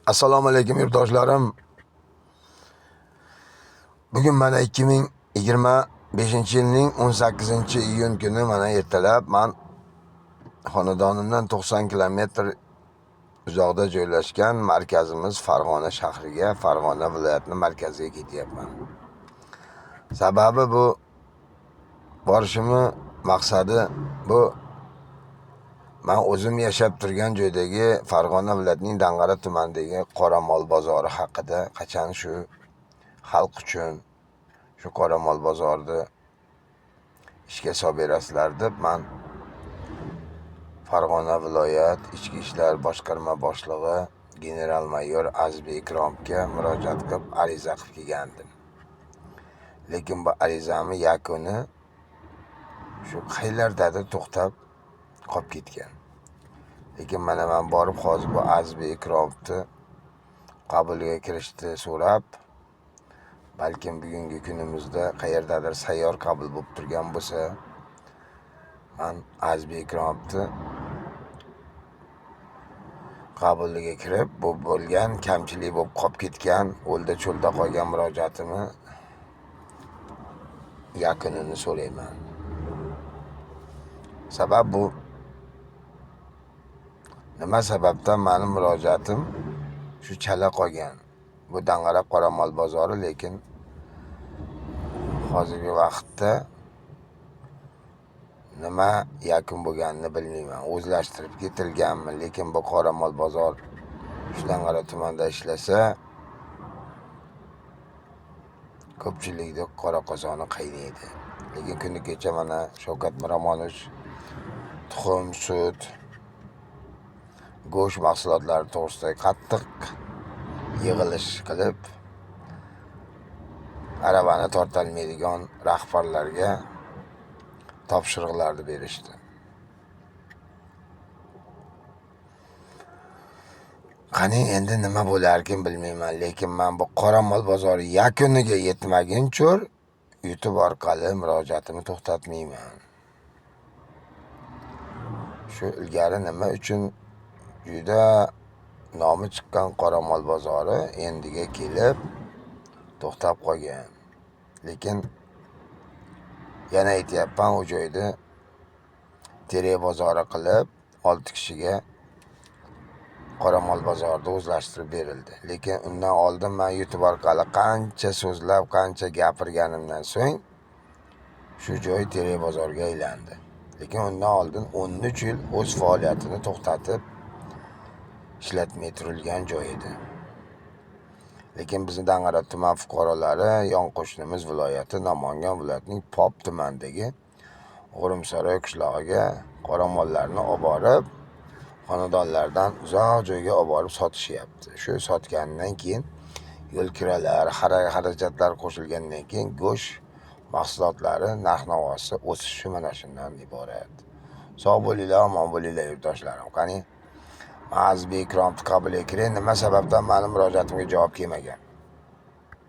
Assalomu alaykum, yurtdoshlarim. Bugun mana 2025-yilning 18-iyun kuni, mana ertalab man xonadonimdan 90 kilometr uzoqda joylashgan markazimiz Farg'ona shahriga, Farg'ona viloyatining markaziga ketyapman. Sababi, bu borishimni maqsadi bu man o'zim yashab turgan joydagi Farg'ona viloyatining Dang'ara tumanidagi qoramol bozori haqida, qachon shu xalq uchun shu qoramol bozorini ishga solib berasizlar deb man Farg'ona viloyat ichki ishlar boshqarma boshlig'i general mayor Azizbek Ikromovga murojaat qilib, ariza qilib kelgandim. Lekin bu arizamni yakuni shu qayerlardadir to'xtab qolib ketgan. Lekin mana man borib hozir bu Azizbek Ikromovni qabuliga kirishni so'rab, balkim bugungi kunimizda qayerdadir sayyor qabul bo'lib turgan bo'lsa, man Azizbek Ikromovni qabuliga kirib, bu bo'lgan kamchilik bo'lib qolib ketgan, o'lda cho'lda qolgan murojaatimni yakunini so'rayman. Sabab, bu nima sababdan mani murojaatim shu chala qolgan? Bu Dang'ara qoramol bozori, lekin hozirgi vaqtda nima yakun bo'lganini bilmayman. O'zlashtirib ketilganmi, lekin bu qoramol bozor shu Dang'ara tumanida ishlasa, ko'pchilikni qora qozoni qaynaydi. Lekin kuni kecha mana Shavkat Miromonovich tuxum, sut, go'sht mahsulotlari to'g'risida qattiq yig'ilish qilib, aravani tortolmaydigan rahbarlarga topshiriqlarni berishdi. Qani endi nima bo'larkin, bilmayman, lekin man bu qoramol bozori yakuniga yetmaguncha YouTube orqali murojaatimni to'xtatmayman. Shu ilgari nima uchun juda nomi chiqqan qoramol bozori endiga kelib to'xtab qolgan? Lekin yana aytyapman, u joyda terak bozori qilib 6 kishiga qoramol bozorida o'zlashtirib berildi. Lekin undan oldin man YouTube orqali qancha so'zlab, qancha gapirganimdan so'ng shu joy terak bozoriga aylandi. Lekin undan oldin 13 yil o'z faoliyatini to'xtatib, ishlatmay turilgan joy edi. Lekin bizni Dang'ara tuman fuqarolari yon qo'shnimiz viloyati Namangan viloyatining Pop tumanidagi G'urumsaroy qishlog'iga qoramollarni olib borib, xonadonlardan uzoq joyga olib borib sotishyapti. Shu sotganidan keyin yo'l kiralar, xarajatlar qo'shilgandan keyin go'sht mahsulotlari narx-navosi o'sishi mana shundan iborat. Sog' bo'linglar, omon bo'linglar, yurtdoshlarim. Qani, Azizbek Ikromovni qabuliga kiring, nima sababdan mani murojaatimga javob kelmagan?